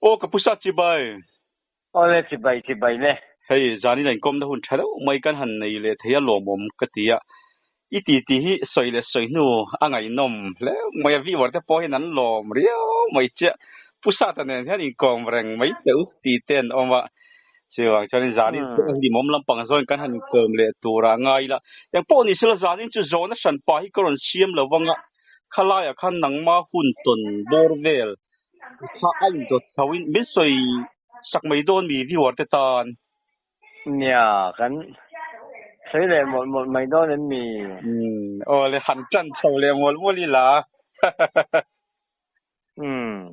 Aw ka pu sa chibai. Awle chibai chibai le. Hei zanin a inkawmna hun tha deuh mai kan han nei leh thei a lawmawm ka ti a. I titi hi sawi leh sawi hnu a ngaihnawm hle mai a, viewer te pawh hian an lawm riau mai chiah. Pu Sata nen hian inkawm reng mai teh u ti te an awm a. Chuvang chuanin zanin chu a hlimawm lampang zawn kan han inkawm leh turah ngai ila. Engpawh ni sela zanin chu zawhna hranpa hi ka rawn siam lo vang a, khalaiah khan nangma hun tawn bawr vel kha a indawt chho in min sawi sak mai dawn mi viewer te tan. Nia, kan sawi leh mawlh mawlh mai dawn em mi? Umm, aw le han tan chho leh mawlh mawlh ila. Umm,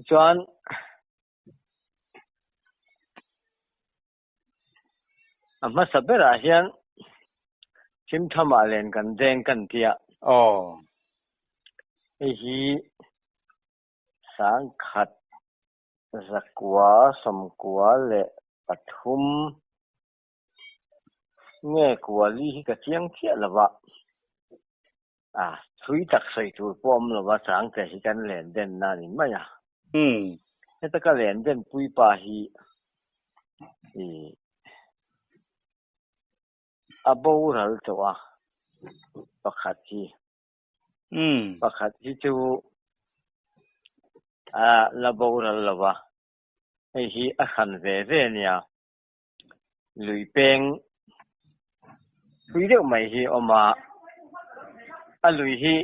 chuan A hmasa berah hian Thimthamah len kan deng kan tia. Aw. Hei hi sangkhat zakua sawmkua leh pathum nge kuali hi ka chiang chiah lo va. A, thui tak sawi tur pawh awm lo va, changte hi kan len den na a ni mai a. Heta ka len den puipa hi i a boral tawh a, pakhat hi. Pakhat hi chu a la boral lo va, hei hi a hran ve ve a nia. Lui peng thui deuh mai hi a awm a, a lui hi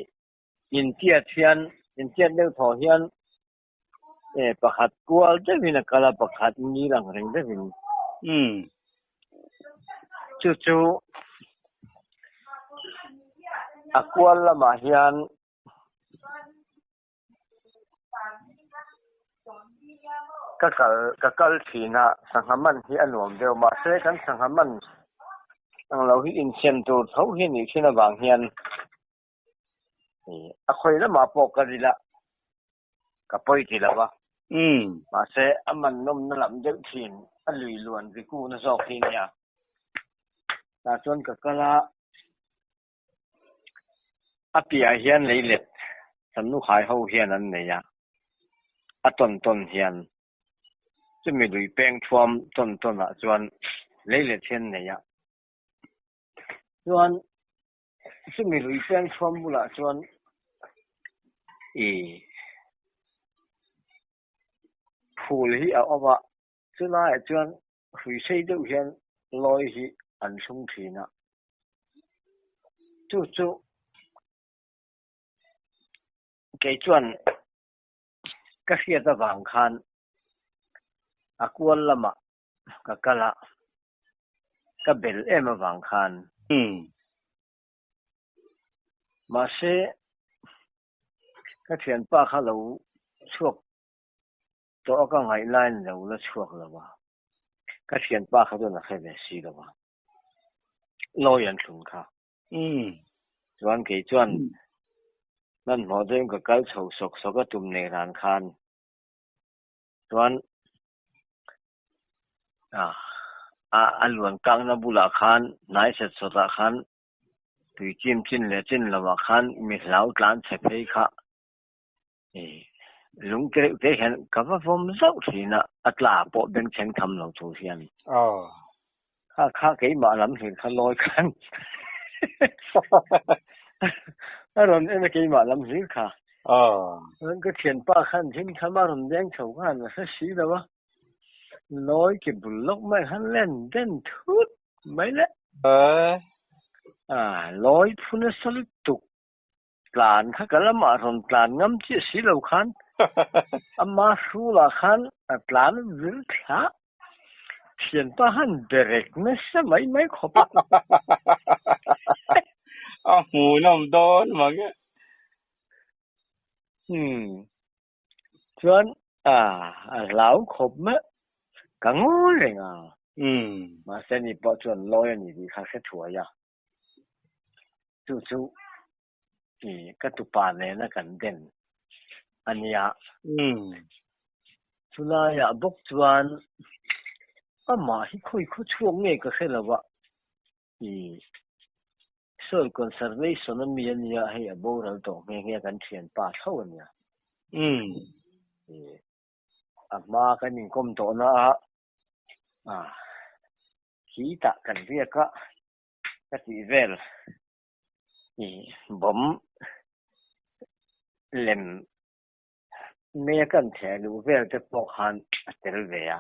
intiat hian intiat deuh thaw hian eh pakhat kual deuhin a kal a pakhat ngil ang reng deuhin chu chu a kual lamah hian. Ka kal ka kal thin a, sangha man hi a nuam deuh. Mahse kan sangha man ang lo hi insiam tur tho hi a nih thin avang hian a khawi lamah pawh ka ril a, ka pawi ti lo a. Mahse a man nawmna lam deuh thin a lui luan rikuna zawk hi a nia. Tah chuan ka kal a. A piahah hian leilet Sannukhai ho hian an nei a, a tawn tawn hian chumi lui peng thuam tawn tawn ah chuan leilet hi an nei a, chuan chumi lui peng thuam bulah chuan ih phul hi a awm a, chulaiah chuan Hrui sei deuh hian lawi hi an thlung thin a, chu chu kei chuan ka hriat avang khan a kual lamah ka kal a, ka bel em avang khan. Mahse, ka thianpa kha lo chhuak Tawh a ka ngaih laiin lo la chhuak lo a, ka thianpa kha chuan a hre ve si lo a, lawi an thlun kha. Chuan kei chuan hmanhmawh deuhin ka kal chho sawk sawk a tum nei ran khan chuan a luan kakna bulah khan hnai set sawtah khan tui chim chin leh chin lovah khan mi hlau tlan chhe phei kha Lung te reuh te hian ka va vawm zauh thin a, a tla pawh bengchheng tham lo tur hian. Kha kha keimah lam hlir kha lawi khan a rawn en a keimah lam hlir kha. Chuan ka thianpa khan thim tham a rawn leng chho khan a hre si lo a, lawi ke bul lawk mai khan len den thut mai le. Lawi phu nasa lutuk. Tlan kha ka lamah rawn tlan ngam chiah si lo khan ama hrulah khan a tlan vir thla thianpa khan berek nasa mai mai khawp a. A hmuhnawm dawn mang e. Umm chuan a a hlau khawp mai ka ngawi reng a. Mahse ni pawh chuan lawi a ni tih kha hre thuai a. Chu chu i ka tupa nena kan den a nia. Chulaiah bawk chuan amah hi khawi khaw chhuak nge ka hre lo a, i Soil Conservation a mi a nia, hei a boral tawh nghe nghe kan thianpa tho a nia. I. A hma kan inkawm tawhna a, ah, khitah kan riak a, ka tih vel i bomb lem mei a kan theh luh vel te pawh khan a tel ve a.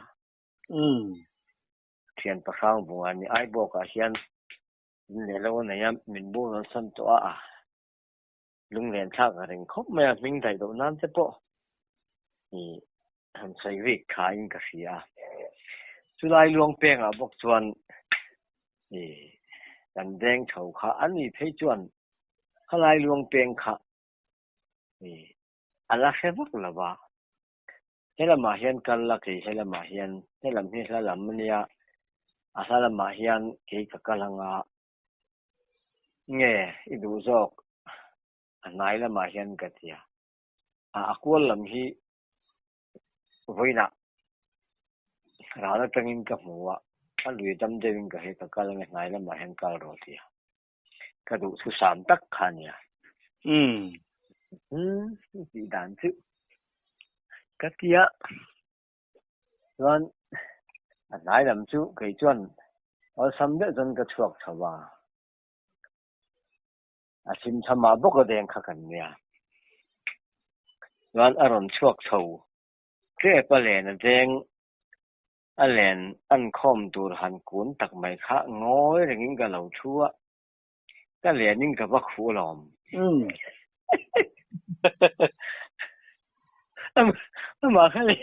Thian pahrang bunga ni Aibawkah hian in leh lo a nei a, min boral san tawh a, lunglen thlak a reng khawp mai a, hming daih loh nan te pawh i han sawi rik tha in ka hria a. Chulai luang pengah bawk chuan i kan veng tho kha a ni phei chuan khalai luang peng kha i a la hre vak lo va. He lamah hian kal la kei he lamah hian, he lam hi hla lam a nia, a hla lamah hian kei ka kal anga nge i duh zawk a hnai lamah hian ka ti a, a kual lam hi vawiinah ral atangin ka hmu a, a lui dam deuhin ka hria ka kal ange hnai lamah hian kal rawh ti a, ka duhthusam tak kha a nia. Umm tih dan chu ka ti a. Chuan a hnai lam chu kei chuan awlsam deuh chuan ka chhuak chho a, a chhim chhamah bawk a deng kha kan nia. Chuan a rawn chhuak chho tep a len a deng a len an khawm tur han kun tak mai kha ngawi rengin ka lo thu a, ka lenin ka va khuh alawm. Amah kha le.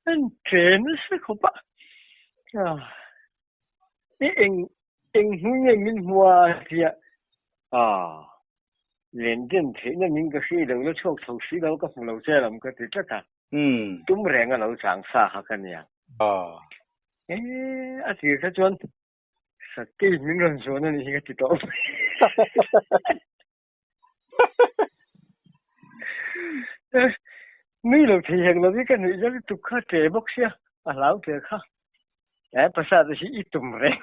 An ṭe nasa khawp a. I eng eng hnu nge min hmu a tia. Len den theihna min ka hri lo la chhuak chho si lo ka hmu lo che lam ka ti tlat a. Tum reng a lo chang sa kha ka nia. E a tir kha chuan Sakei min rawn zuan a nih hi ka ti tawh mai. Nui lo thei hek lo hi ka nuih zet lutuk kha ṭe bawk sia, a hlau ṭe kha. He pasat hi i tum reng.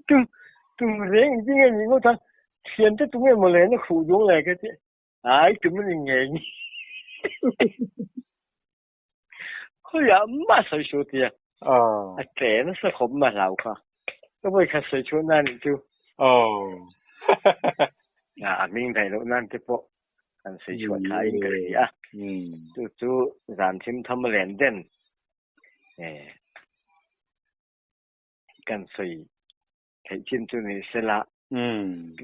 Tum tum reng engtin nge nih ngawt a, thiante tunge maw le na khuh duang le ka ti. Ai tum a ni ngei ni. Khawiah mah sawi suh tia. A ṭe nasa khawp mai hlau kha. Ka vawi khat sawi chhuah nan nih chu. A hming daih loh nan te pawh kan sawi chhuah tha in ka hria a. Chu chu zan thim tham a len den kan sawi theih chin chu ni sela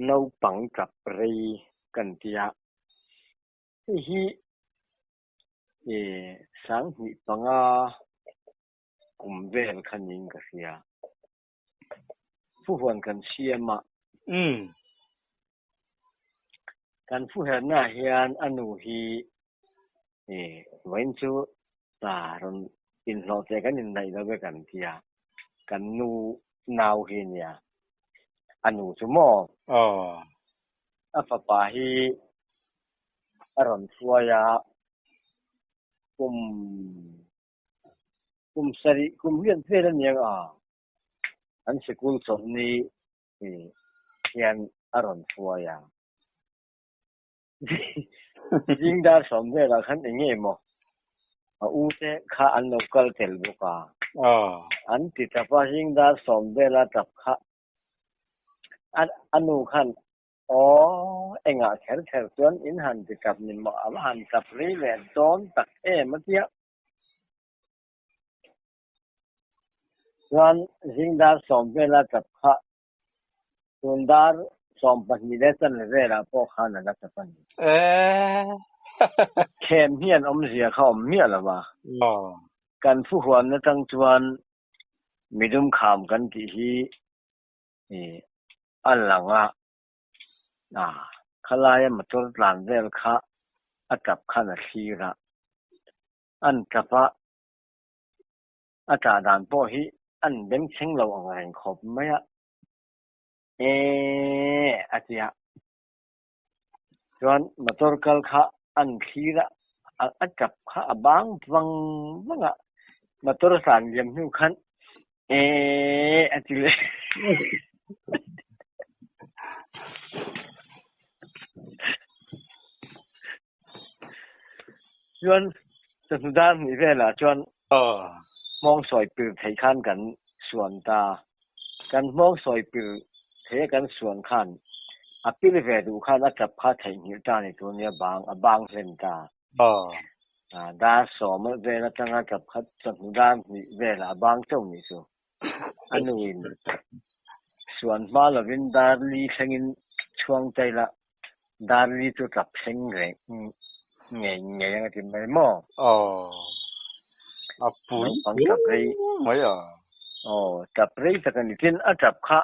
naupang tap rei kan tia. Hei hi 25 kum vel kha niin ka hria. Fuhuan kan siam a. Kan fuherna ah hian a nu hi vawiin chu ta rawn inhlawh che kan innaih lo ve kan ti a. Kan nu nau hi a nia. A nu chu maw? A fapa hi a rawn hruai a, kum kum sarih kum riat vel a niang a, an sikul chawlhni hian a rawn hruai a. Zing dar sawm velah khan eng nge maw a u te kha an lo kal tel bawk a, an ti tap a, zing dar sawm vela tap kha a nu khan Aw, engah kher kher chuan in han ti tap ni maw? A va han tap rei leh dawn tak em a tia. Chuan zingdar sawm vela tap kha tun dar 12 leh chanve velah pawh khan a la tap a ni. Khem hian awmzia kha awm miah lo va. Kan phuhuan atang chuan midum kham kan tih hi a lang a, khalaia motor tlan vel kha a tap khan a thlir a, an tap a, a tah dan pawh hi an bengchheng lo ang reng khawp mai a, Eee a ti a, chuan motor kal kha an thlir a, a tap kha a bang vang vang a, motor tlan liam hnu khan Eee a ti leh. Chuan chawhnu dar hnih velah chuan hmawng sawi pir theih khan kan suan ta. Kan hmawng sawi pir theih a kan suan khan a pil ve duh khan a tap kha theihnghilh ta ni tur nia bang a bang hlen ta. Dar sawm vel atanga tap kha chawhnu dar hnih velah a bang chauh nih chu. A nuin suan hma lovin dar li thlengin chhuang taila dar li chu tap thleng reng ngei ngei ang a ti mai maw? Aw, a pui Naupang tap rei mai a. Aw, tap rei tak a ni. Tin, a tap kha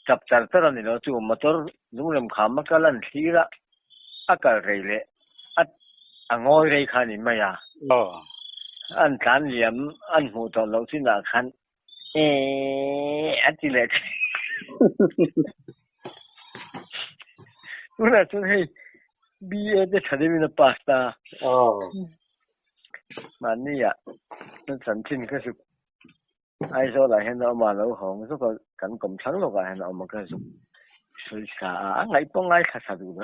tap char char a ni lo chu motor lungrem kham a kal an thlir a, a kal rei leh a a ngawi rei kha a ni mai a. Aw. An tlan liam an hmuh tawh loh chinah khan Eeeee a ti leh thin. Tunah chuan hei BA te tha deuhin a pass ta. Aw. Mahni ah ka chanchin ka zuk Aizawl ah hian a awm a, lo hawng zuk a, kan kawm thlang lawk ah hian a awm a, ka zuk sawi sa a, a ngaih pawh ngaithla sa duh lo.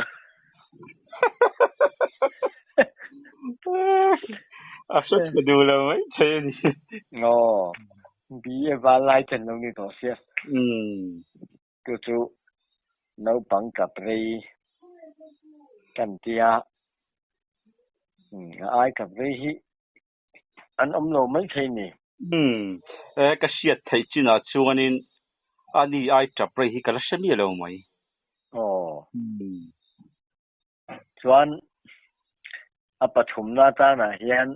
A hre tha duh lo mai thei a ni. Aw, BA val lai chen lo ni tawh sia. Chu chu naupang tap rei kan tia. A ai tap rei hi an awm lo mai thei ni. E, ka hriat theih chinah chuanin ani ai tap rei hi ka la hre miah lo mai. Aw. Chuan a pathumna atanah hian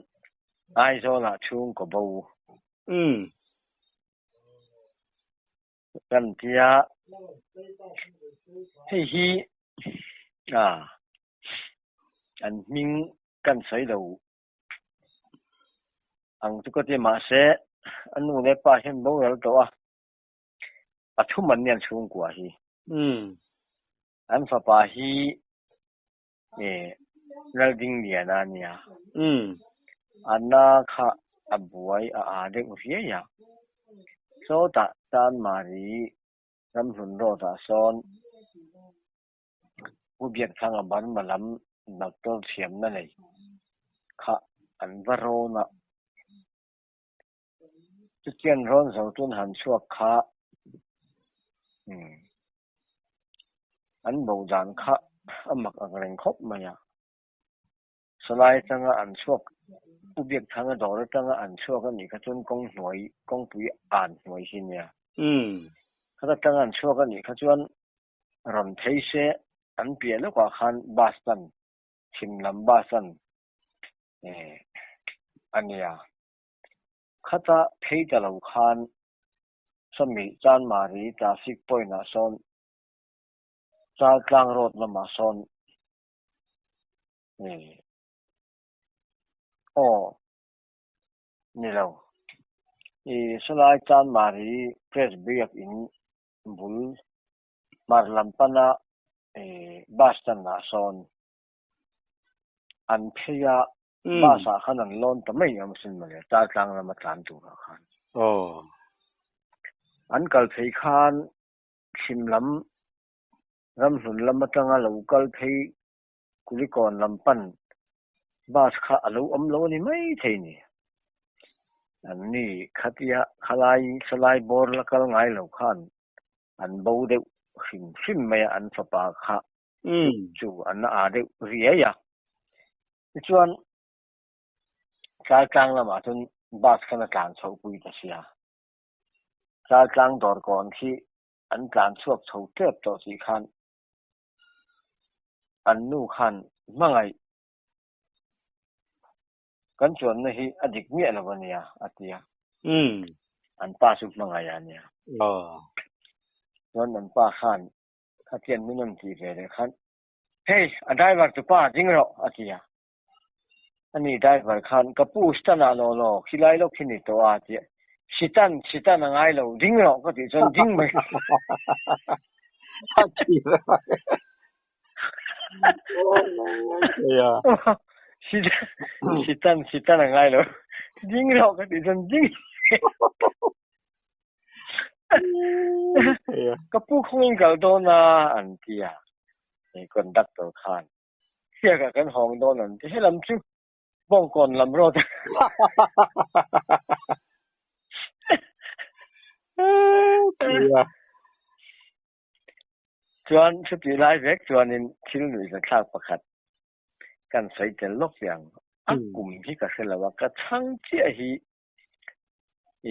Aizawlah chhungkaw bo. Kan tia hei hi an hming kan sawi lo ang chu ka ti mahse a nu leh pa hian boral tawh a, pathum an nia chhungkua hi. An fapa hi Laldingliana a nia. A na kha a buai a aa deuh viai a. Sawtah Chanmari ramhlun road ah sawn Pu Biakthanga Burma lam doctor thiamna nei kha an va rawn a. Chutiang rawn zo tun han chhuak kha An bo dan kha a mak ang reng khawp mai a. Salai atanga an chhuak, Pu Biakthanga dawr atanga an chhuak a nih kha chuan kawng hnuai, kawngpui an hnuai hi nia. Khat atanga an chhuak a nih kha chuan rawn phei se an piah lawkah khan bus tan, chhim lam bus an a nia. Khata phei ta lo khan Sawmi Chanmari traffic point ah sawn Chaltlang road lamah sawn aw ni lo i sawlai Chanmari press biak in bul hmar lam pana bus stand ah sawn an phei a Bus ah khan an lawn ta mai ang sin mawle, Chaltlang lama tlan turah khan. Aw. An kal phei khan chhim lam ramhlun lam atanga lo kal phei Kulikawn lam pan bus kha a lo awm lo a ni mai thei ni. An ni khatia khalai salai bawr la kal ngai lo khan an bo deuh hrim hrim mai a, an fapa kha chu an a deuh riai a. Tichuan, Chaltlang lamah chuan bus khan a tlan chhoh pui ta sia. Chaltlang dawrkawn khi an tlan chhuak chho tep tawh tih khan an nu khan hmangaih kan chuanna hi a dik miah lo a nia a ti a. An pa chu hmangaih a nia. Chuan an pa khan khatiang min rawn tih ve leh khan Hei, a driver chu pa ding rawh, a ti a. Ani driver khan, Ka pu, stand ah law law, khilai lawk hi ni tawh a, a ti a. Sitan, sitan a ngai lo, ding rawh, ka tih chuan ding mai. A ti mai. Sitan, sitan a ngai lo, ding rawh, ka tih chuan ding mai. Ka pu khawngin kal dawn a an ti a, conductor khan hriakah kan hawng dawn an ti. Helam chu Bawngkawn lam road. Chuan chutih lai vek chuanin thil nuihzathlak pakhat kan sawi tel lawk hiang a kum hi ka hre lo a, ka chhang chiah hi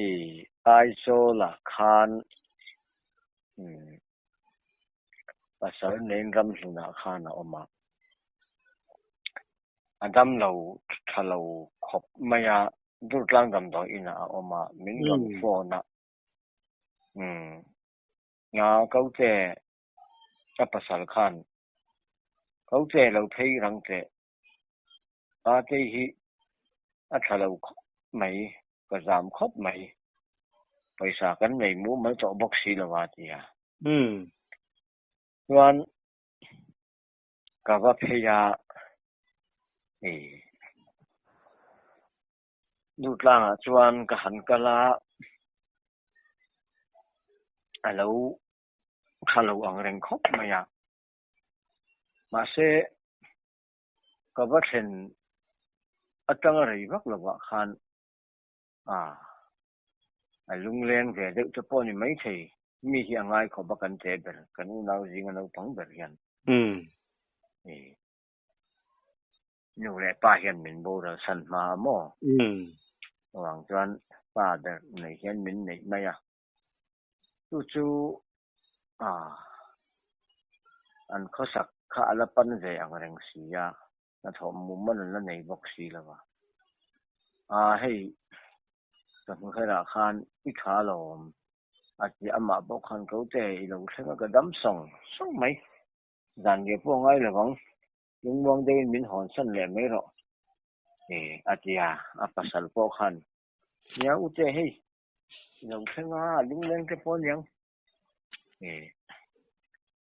i Aizawlah khan pasal neiin ramhlunah khan a awm a, a damlo tha lo khawp mai a, Durtlang damdawi inah a awm a, min rawn phone a, umm nga Koche a pasal khan Koche lo phei rang teh Atei hi a tha lo khawp mai, ka zam khawp mai, pawisa kan nei mumal tawh bawk si lo a ti a. Chuan ka va phei a, Duhtlangah chuan ka han kal a, a lo tha lo ang reng khawp mai a, mahse Ka va thlen atanga rei vak lovah khan a lungleng ve deuh te pawh a ni maithei. Mi hi a ngai khawp a kan che ber, kan unau zinga naupang ber hian. Nu leh pa hian min boral san hma a maw? Chuvang chuan pa ber nei hian min neih mai a. Chu chu an khawsak kha a la pan ve ang reng si a, hnathawh mum an la nei bawk si lo va. Hei ka hmu herah khan i tha alawm a ti amah pawh khan ko te i lo thleng a ka dam sawng sawng mai. Zan ve pawh a ngai lo vang, lungmuang deuhin min hawn san leh mai rawh a ti a, a pasal pawh khan nia u te hei I lo thleng a, lungleng te pawh aniang.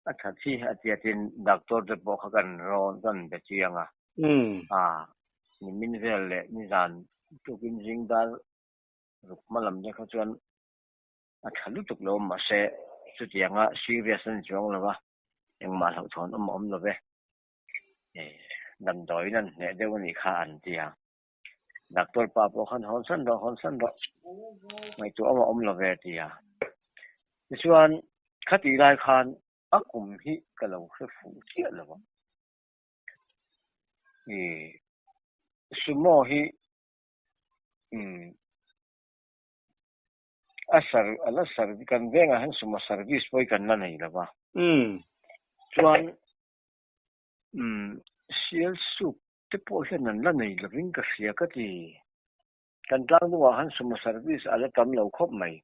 A that hi a tia tin doctor te pawh kha kan rawn kan be chiang a. Nimin vel leh nizan tukin zing dar ruk hma lam te kha chuan a tha lutuk lo mahse chutianga serious a ni chuang lo a, engmah hlauhthawn awm a awm lo ve. Damdawiin an hneh deuh a nih kha an ti a. Doctor pa pawh khan hawn san rawh, hawn san rawh, ngaihtuah awm a awm lo ve a ti a. Tichuan, khatih lai khan a kum hi ka lo hre fuh chiah lo a. I sumo hi umm a sar a la sar kan vengah hian sumo service pawh hi kan la nei lo va. Chuan umm sial suk te pawh hian an la nei lovin ka hria ka ti. Kan tlangdungah khan sumo service a la tam lo khawp mai.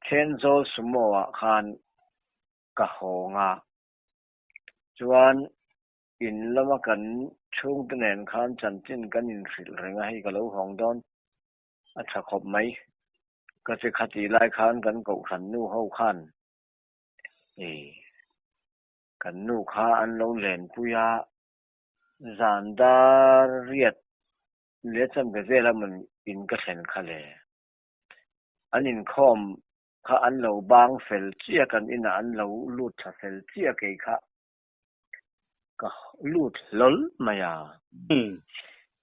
Thenzawl sumo ah khan ka hawng a, chuan in lama kan chhungte nen khan chanchin kan inhrilh reng a, hei ka lo hawng dawn a tha khawp mai. Ka che khatih lai khan kan kohhran nu ho khan ih kan nu kha an lo lenpui a, Zan dar riat leh chanve vel a mawn in ka thlen kha le. An inkhawm kha an lo bang fel chiah kan inah an lo lut tha fel chiah kei kha ka lut hlawl mai a.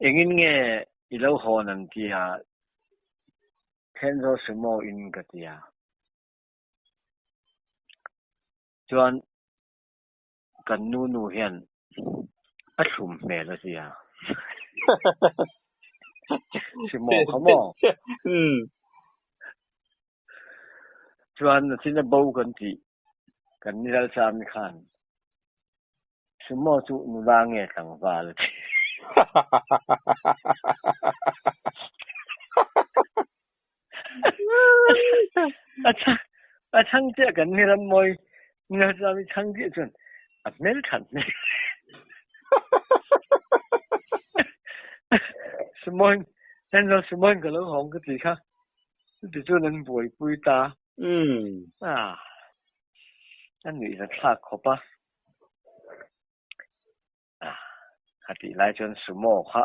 Engin nge i lo hawn an ti a, Thenzawl Sumo in ka ti a. Chuan Kan nu nu hian a thlum hmel a sia. Si maw kha maw? Chuan nachin a bo kan tih kan ni Lalsami khan Sumo chu nula nge tlangval a ti. A chhang chiah kan ni Rammawi ni Lalsami chhang chiah chuan a hmel that hmel. Sumoin en lo Sumoin ka lo hawng ka ti kha chuti chuan an buaipui ta. A nuihza thlak khawp a. A tih lai chuan sumo kha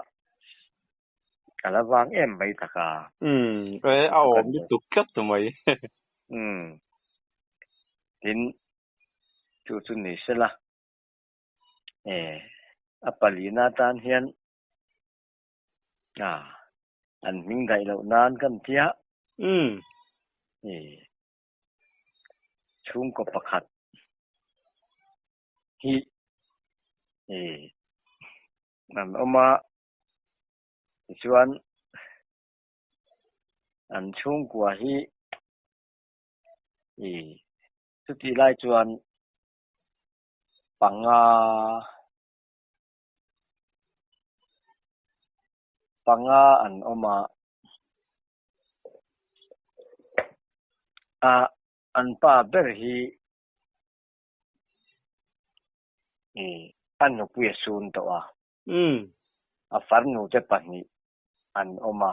a la vang em mai tak a. Umm, e a awm lutuk tlat tu mai. Umm, tin chu chu ni sela e a palina tan hian A, an hming daih loh nan kan tia. I chhungkaw pakhat hi i an awm a, tichuan an chhungkua hi i chutih lai chuan panga panga an awm a, a an pa ber hi i a nupui a sun tawh a, a farnu te pahnih an awm a,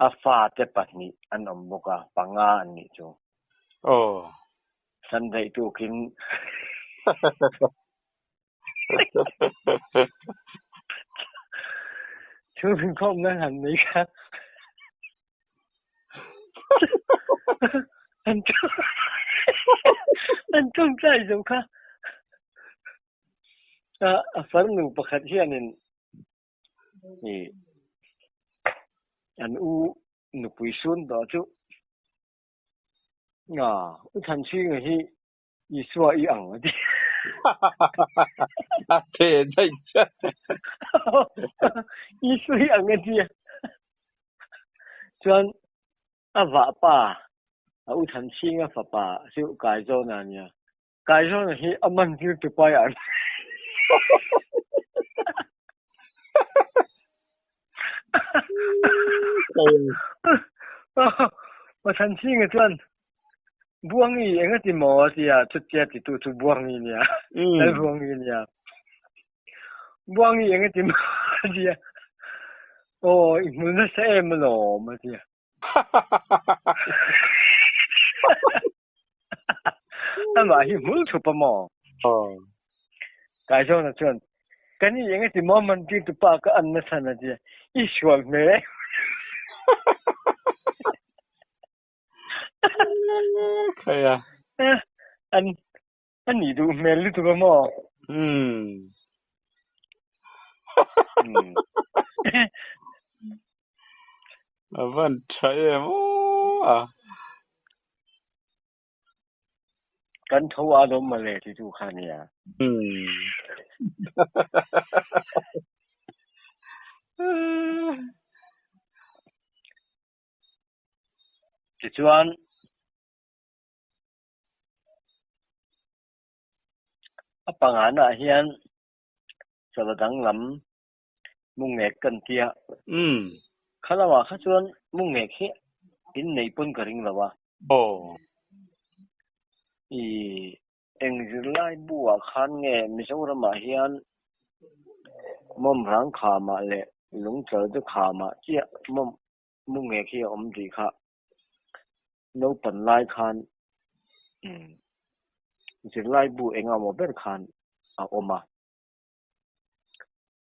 a fate pahnih an awm bawk a, panga an nih chu. Aw. Sunday tukin Chhungkhawm nan han nei kha an an tawngtai zo kha a farnu pakhat hianin i an u nupui sun tawh chu a u Thanchhinga hi Isua i ang a ti. A the daih che. Isua i ang a ti a. Chuan a vahpa, a u Thanchhinga fapa chu Kaizawna a nia. Kaizawna hi a man tir tu pai ang. U Thanchhinga chuan Buangi eng a ti maw a ti a, chutia titu chu Buangi nia, Lal Buangi nia. Buangi eng a ti maw a ti a, aw i hmu nasa em alawm a ti a. Amah hi hmul thup a maw? Kaizawna chuan, Ka ni eng a ti maw man tir tupa ka an nasa a ti a, i sual hmel em. Khaia. An an nih duh hmel lutuk a maw? Umm. A van tha em aw a. Kan tho a lawm mawle ti tu kha nia. Umm. Tichuan, a pangana hian sava danglam mungek kan ti a. Kha lamah kha chuan mungek hi in nei pawn ka ring lo a. I eng zirlai buah khan nge Mizoramah hian mawmrang khamah leh lungchal te khamah chiah mawm Mungek hi a awm tih kha naupan lai khan zirlai bu eng emaw ber khan a awm a.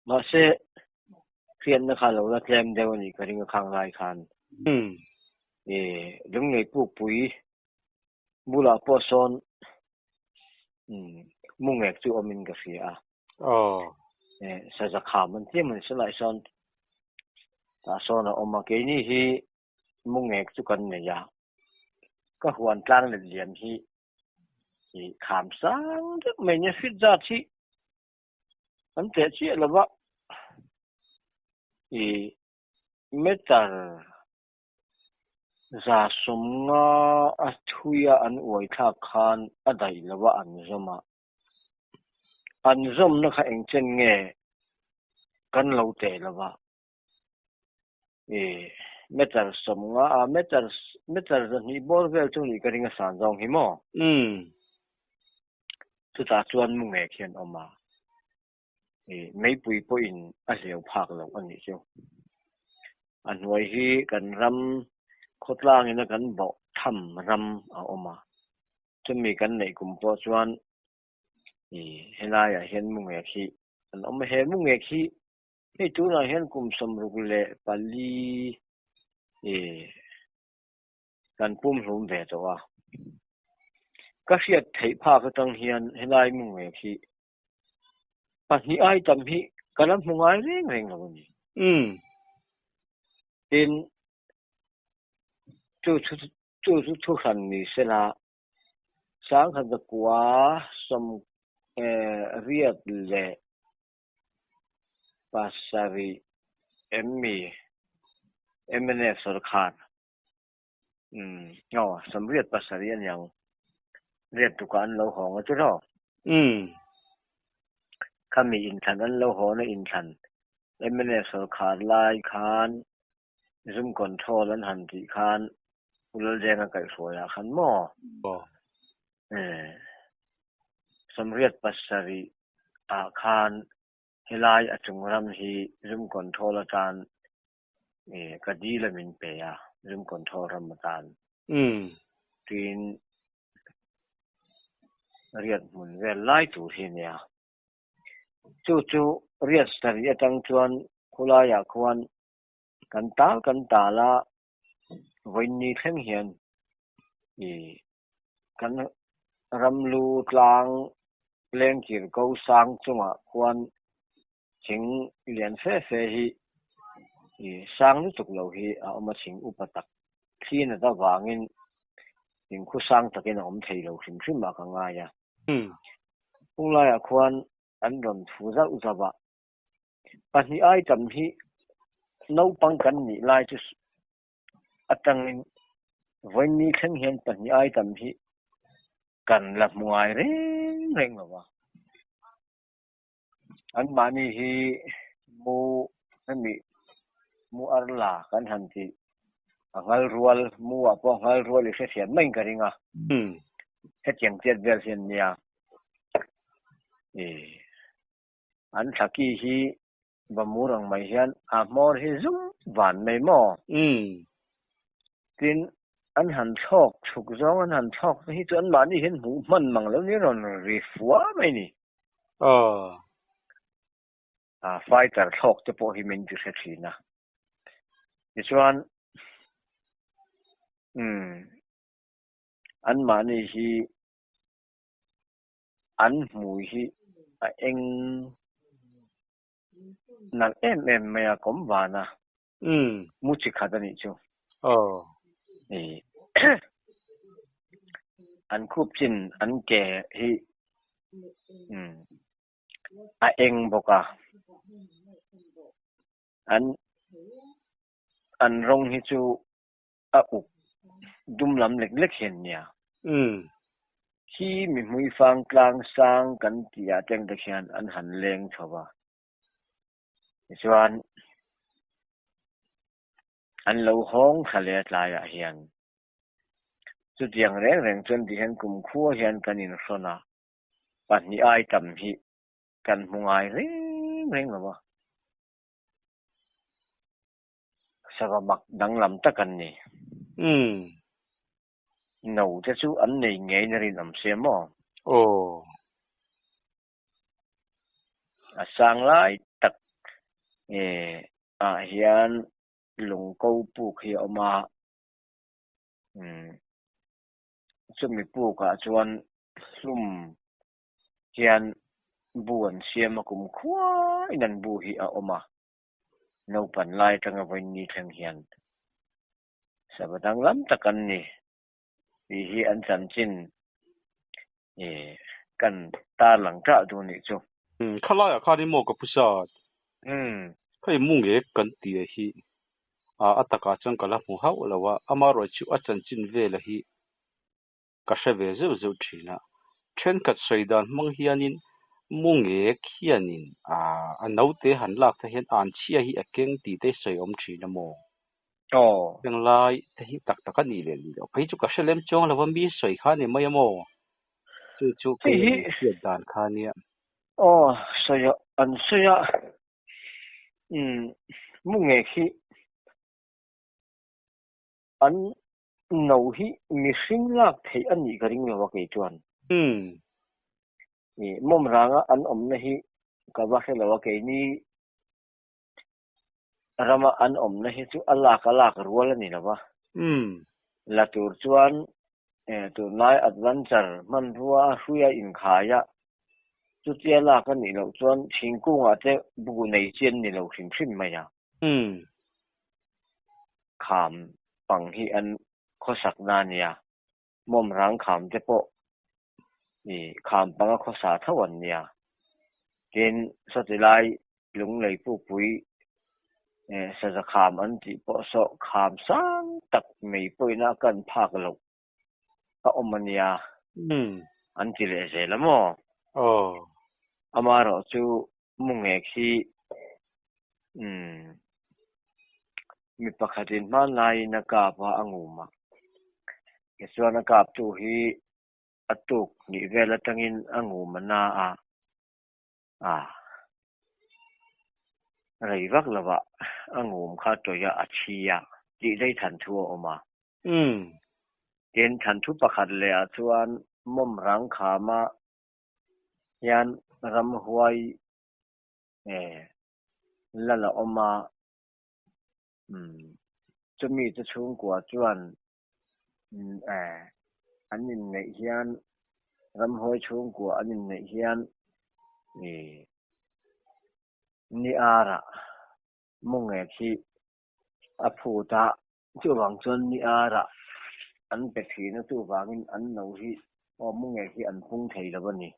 Mahse, hriatna kha lo la tlem deuh a nih ka ring a khang lai khan. Lungnei pukpui bulah pawh sawn mungek chu awmin ka hria a. Saza kham an tlem a ni salai sawn tah sawn a awm a keini hi mungek chu kan nei a ka huan tlang let lian hi ih kham sang deuh mai nia fit zat hi an teh chiah lo va ih meter 150 a thui a an uai thlak khan a daih lo a an zawm a. An zawmna kha eng chen nge kan lo teh lo va, i meter 50 a meter meter 200 bawr vel chu nih ka ring a san zawng hi maw? Chutah chuan mu ngek hian awm a, i meipui pawhin a hleu phak loh a nih chu. A hnuai hi kan ram khawtlangin a kan bawh tham ram a awm a. Chumi kan neih kum pawh chuan i helaiah hian mungek hi an awm a, he mungek hi hei tunah hian kum 64 i kan pumhlum ve tawh a. Ka hriat theih phak atang hian helai mungek hi pahnih ai tam hi ka la hmu ngai reng reng lo a ni. Tin, chu chu chu chu thuhran ni sela, sangkhat zakua sawm riat leh pasarih em mi mnf sawrkar umm aw sawmriat pasarih a niang riat tukah an lo hawng a chu rawh. Khami inthlan an lo hawna inthlan mnf sawrkar lai khan Zoom control an han tih khan Pu Laldenga kaihhruaiah khan maw? Sawmriat pasarih ah khan helai a chung ram hi Zoom control atan ka dil a min pe a, Zoom control ram atan. Tin, riat hmun vel lai tur hi a nia. Chu chu riat sarih atang chuan khulaiah khuan kan tal kan tal a, vawiinni thleng hian ih kan ram lu tlang lengkir ko sang chungah khuan thing lian fe fe hi ih sang lutuk lo hi a awm a, thing upa tak thli nat avangin thing khu sang takin a awm thei lo hrim hrim ah ka ngai a. Hunglaiah khuan an rawn thu zauh zauh a, pahnih ai tam hi naupang kan nih lai chu atangin vawiinni thleng hian pahnih ai tam hi kan la hmu ngai reng reng lo a. Anmahni hi mu hemi mu ar la kan han tih a nghal rual mu ah pawh nghal rual i hrethiam maiin ka ring a. Hetiang chiat vel hian nia ih an thlaki hi bamur ang mai hian a hmawr hi zum van mai maw? Tin an han thlawk chhuk zawng an han thlawk te hi chu anmahni hian hmuh hman mang lo ni rawn ri fua mai ni. Aw. A fighter thlawk te pawh hi min ti hre thin a. Tichuan, umm, anmahni hi an hmui hi a eng nalh em em mai a, kawm van a. Mu chi khat a nih chu. Aw. Ih an khup chin an ke hi umm a eng bawk a. An an rawng hi chu a uk dum lam lek lek hian nia. Khi mi hmuifang tlang sang kan tih ah te ang te khian an han leng chho a. Tichuan, an lo hawng thla leh a tlaiah hian chutiang reng reng chuan ti hian kumkhua hian kan inhrawn a, pahnih ai tam hi kan hmu ngai reng reng lo a. Sava mak danglam tak an ni. No te chu an nei ngeiin a rinawm sia maw? Aw. A sang lai tak ah hian lung ko puk hi a awm a, umm chumi puk ah chuan hlum hian bu an siam a, kum khuain an bu hi a awm a, naupan lai atanga vawiinni thleng hian sava danglam tak an ni tih hi an chanchin Ih, kan tarlang ṭah duh nih chu. Umm, khalaiah khan i maw ka pu sat? Umm. Hei mu nge kan ti a hi, a a takah chuan ka la hmu hauh lo a, amaherawh chu a chanchin vela hi ka hre ve zeuh zeuh ṭhin a. Ṭhenkhat sawi dan hmang hianin mu ngek hianin a a naute han lak te hian anchhia hi a keng tih te sawi awm ṭhin a maw? Aw. Heng lai te hi tak tak a nih leh nih loh phei chu ka hre lem chuang lo va, mi sawi kha a ni mai a maw? Chu chu Hei kei hi an hriat dan kha a nia. Aw, sawi a, an sawi a, umm, mu ngek hi an no hi mihring lak theih a nih ka ring lo a kei chuan. Umm. Ih, mawm ranga an awmna hi ka va hre lo a, keini Rama an awmna hi chu a lak a lak rual a ni lo va. La tur chuan tunlai adventure hmanrua a hrui a inkhai a, chutia lak a nih loh chuan thingkungah te bu nei chi an ni lo hrim hrim mai a. Kham pang hi an khawsak na a nia. Mawm rang kham te pawh i kham panga khawsa tho an nia. Tin, sawti lai lunglei pukpui saza kham an tih pawh saw kham sang tak mai pawhin a kan phak loh a awm a nia an ti leh zel a maw? Amaherawh chu mu ngek hi umm mi pakhatin hmanlaiin a kap a, a ngum a. Tichuan a kaptu hi a tuk hnih vel atangin a ngum a na a, a rei vak lovah a ngum kha tawih a, a chhi a tih daih than thu a awm a. Tin, than thu pakhat leh ah chuan mawm rang khama hian ramhuai la la awm a, chumi te chhungkua chuan an inneih hian ramhuai chhungkua an inneih hian ni arah mu ngek hi a phut a, chuvang chuan ni arah an pe thin a, chuvangin an no hi aw mu ngek hi an pung thei lo a ni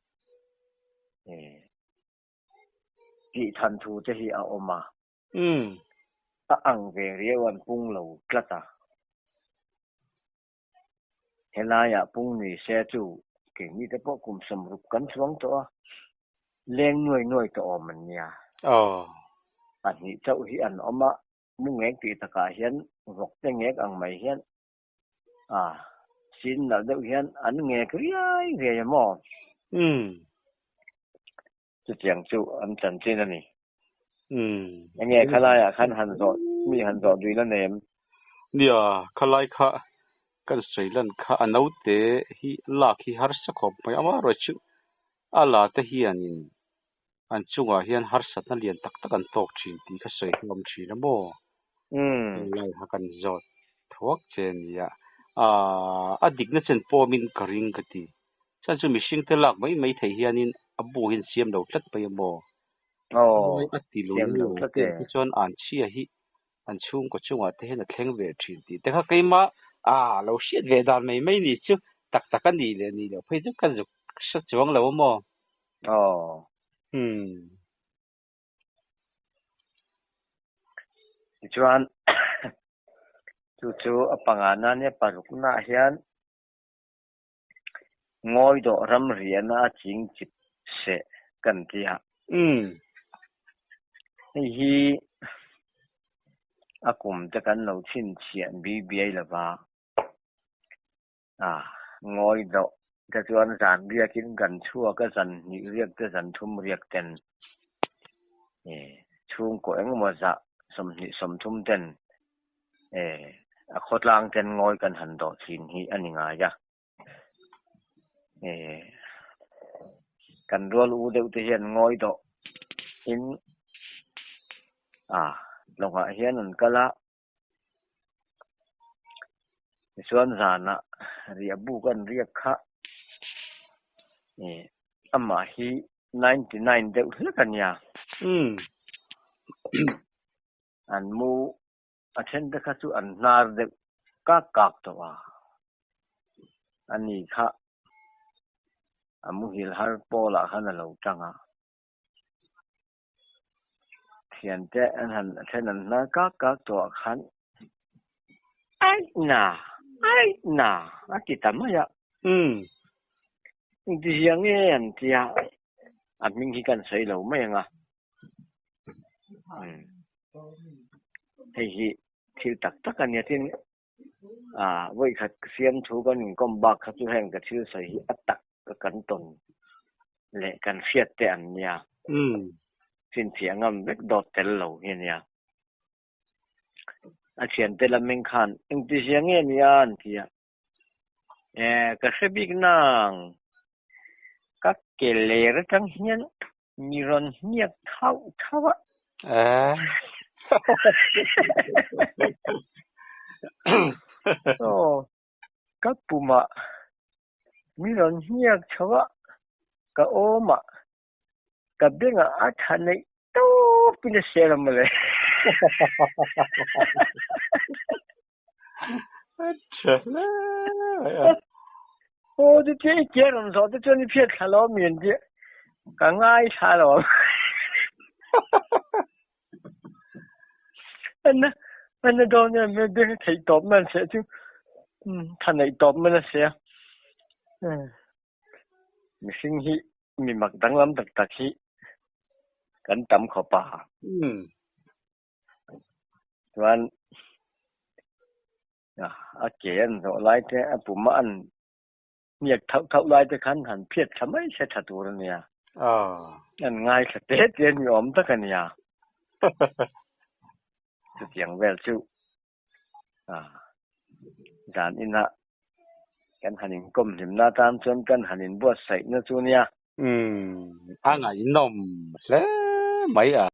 tih than thu te hi a awm a. A ang ve riau an pung lo tlat a. Helaiah pung ni se chu keini te pawh kum 60 kan chuang tawh a, leng nuai nuai tawh awm an nia. 2 chauh hi an awm a, mu ngek tih takah hian vawk te ngek ang mai hian a sin nalh deuh hian an ngek riai riai a maw? Chutiang chu an chanchin a ni. Enge khalaiah khan han zawh mi han zawh dui la nem? Nia, khalai kha kan sawi lan kha a naute hi lak hi harsa khawp mai amaherawh chu a la te hianin an chungah hian harsatna lian tak tak an tawk thin tih kha sawi hlawm thin a maw? Helai kha kan zawt thuak che a nia. A dikna chen pawmin ka ring ka ti. Chuan chu mihring te lak mai mai theih hianin a bu hi an siam lo tlat mai a maw? Mawi a ti lui lo te te chuan an chhia hi an chhungkaw chungah te hian a thleng ve thin tih te kha keimah a lo hriat ve dan mai mai ni chu tak tak a nih leh nih loh phei chu ka zuk hre chuang lo a maw? Tichuan chu chu a pangana nia paruknaah hian Ngawi dawh ram riahna a ching chip seh kan ti a. Hei hi a kum te kan lo chhinchhiah bi biai lo va. Ngawi dawh te chuan zan riakin kan chhuak a, zan hnih riak te zan thum riak ten chhungkaw engemaw zah 20 30 ten A khawtlang ten ngawi kan han dawh thin hi a ni ngai a. Kan rual u deuh te hian ngawi dawh in lawngah hian an kal a. Tichuan zanah riah buk an riak kha amah hi 99 deuh hlek a nia. An mu a then te kha chu an hnar deuh kak kak tawh a, a ni kha a muhil har pawlah khan a lo tang a, thiante an han a then an hnar kak kak tawh ah khan Aih na! Aih na! a ti ta mai a. Engtizia nge an tia a hming hi kan sawi lo mai ang a. Hei hi thil tak tak a nia tin vawi khat siam thu kan inkawm bak kha chu heng ka thil sawi hi a tak ka kan tawn leh kan hriat te an nia. Chhinchhiah ngam vek dawt tel lo hi a nia. A thiante lameng khan engtizia nge nia an ti a. Ka hre bik nang ka ke ler atang hian mi rawn hniak thauh thauh a. Aw, ka pumah mi rawn hniak chho a, ka awmah ka bengah a tha neih tawpin a sel a mawle. A tha hle mai a. Aw chutia i ke rawn zawh te chuan i phiat thla lo mi an tih ka ngai thla lo ang. Anna anna dawn em em beng theih tawp man se chu tha neih tawp man a sia. Mihring hi mi mak danglam tak tak hi kan tam khawp a. Chuan a ke an zawh lai te a pum a an hniak thauh thauh lai te khan han phiat tha mai se tha tur a nia. An ngaithla te te a ni awm tak a nia. Chutiang vel chu zan inah kan han inkawm hlimna atan chuan kan han inbuatsaihna chu nia. A ngaihnawm hle mai a.